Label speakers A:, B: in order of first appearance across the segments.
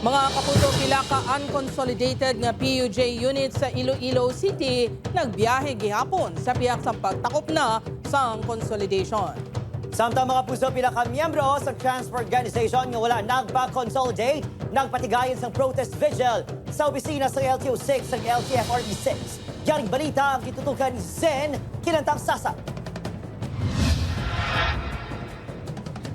A: Mga kapuso, pila ka unconsolidated nga PUJ unit sa Iloilo City nagbiyahe gihapon sa piyak sa pagtakop na sa consolidation.
B: Samtang, mga puso, pila ka miyembro sa transport organization nga wala nagpa-consolidate, nagpatigayon sang protest vigil sa opisina sa LTO 6 ug LTFRB 6. Yaring balita ang gitutukan ni Zen Kilantang Sasa.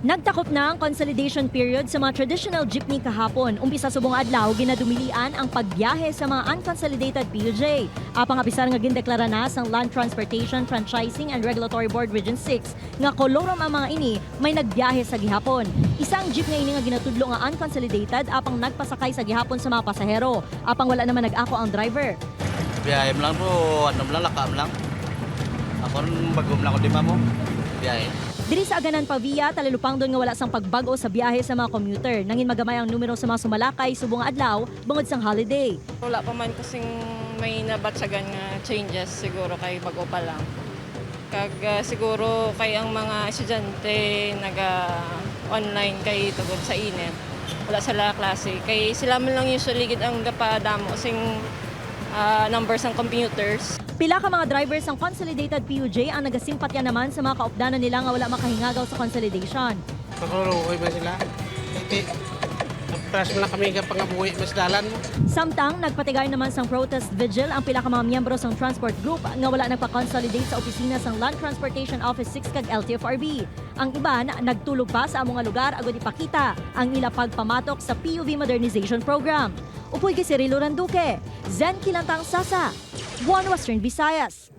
C: Nagtakop na ang consolidation period sa mga traditional jeepney kahapon. Umpisa subong adlaw, ginadumilian ang pagbiyahe sa mga unconsolidated PUJ. Apang apisar nga gindeklara na sang Land Transportation, Franchising and Regulatory Board Region 6 nga kolorum ang mga ini, may nagbiyahe sa gihapon. Isang jeep nga ini nga ginatudlo nga unconsolidated apang nagpasakay sa gihapon sa mga pasahero. Apang wala naman nag-ako ang driver.
D: Biyahe mo lang bro, ano mo lang, lakam lang. Ako rin, bago mo lang ako di pa mo. Biyahe.
C: Diri sa Aganan Pavia, talalupang doon nga wala sang pagbago sa biyahe sa mga commuter. Nangin magamay ang numero sa mga sumalakay subong adlaw bungod sang holiday.
E: Wala pa man kasing may nabatsagan nga changes, siguro kay bago pa lang. Kag siguro kay ang mga estudyante naga online kay tugod sa init. Wala sila klase. Kay sila man lang usually gid ang gapadamo sing numbers ng computers.
C: Pila ka mga drivers ang consolidated PUJ ang nagasimpatya naman sa mga kaupdanan nila nga wala makahingagaw sa consolidation.
F: Makululukoy ba sila? Iti, pras mo lang kami pangabuhi mas dalan mo.
C: Samtang nagpatigay naman sang protest vigil ang pila ka mga miyembro sang transport group nga wala nagpa-consolidate sa opisina sang Land Transportation Office 6 kag LTFRB. Ang iban nagtulog pa sa among nga lugar agud ipakita ang ila pagpamatok sa PUV Modernization Program. Upoy kay Cirilo Randuque, Zen Kilantang Sasa, One Western Visayas.